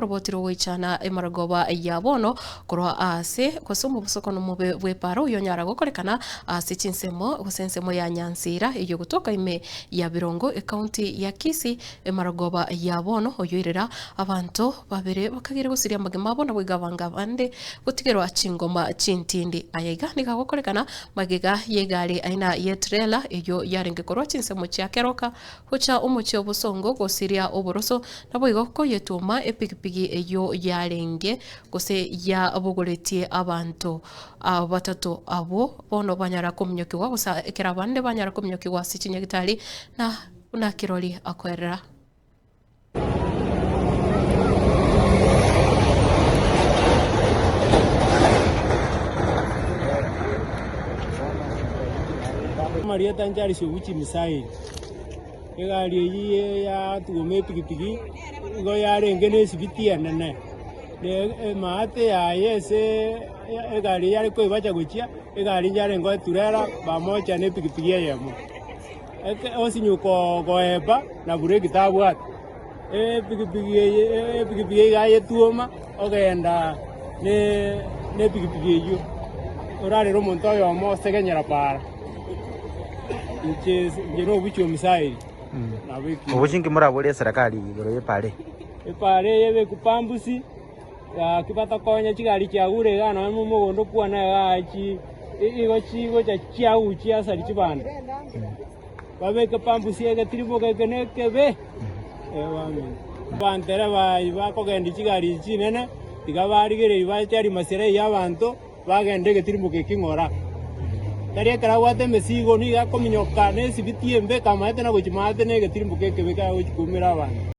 Oroboti rogoichana emaragoba ya bono korwa aase gose omobosokano omobe bw'epaaro oyonyara gokorekana ase chinsemo gose ensemo ya Nyansira eyio gotoka ime ya Birongo ekaunti ya Kisii emaragoba ya bono oyoirera abanto babere bakagere gosiria amagima abo naboigo abange abande gotigerwa chingoma chintindi. Aya iga nigo agokorekana magega y'egari aina y'etrela eyio yarenge korwa chinsemo chia Keroka Gocha omochie obosongo gosiria oboroso, naboigo koyetwoma epigipigi eyio yarenge gose yabogoretie abanto batato abwo bono banyara kominyokigwa gose ekero abande banyara kominyokigwa ase chinyagitari na buna kirori akoerera. Amarieta Charles Oguchi Misael, egari eyio yatugoma epigipigi igo yarenge na esibiti enene, na emaate yaye ase egari eyio yare koibacha gochia, egari yarenge eturera pamoja na epigipigi eyemo. Osinywe koeba na bureki tabwate. Epigipigi eye epigipigi iga ayetwoma ogenda ne epigipigi eyio, orarere omonto oyomo osegenyera para. Inche inche na obuchie omisairi nabo ekio. Obochie nki moraborie eserekari igoro y'epaara eye? Epaara eye ebekwe pambusi. Gaki batakonya chigari chiagure igaa nonya mogondo kwane igaa chi igo chigocha chiagu chiasari chibando. Babeke pambusi egetiriboka eke nekebe. Abantereba ayio bakogendia chigari echi chinene, tiga barigereria bachari masira ya abanto, bagende egetiriboka eki ng'ora. Tari ekero abwate emesigo nigo akominyoka na esibiti embe kamaete na gochia maate na egetiriboka ekebe kagochia koumera abanto.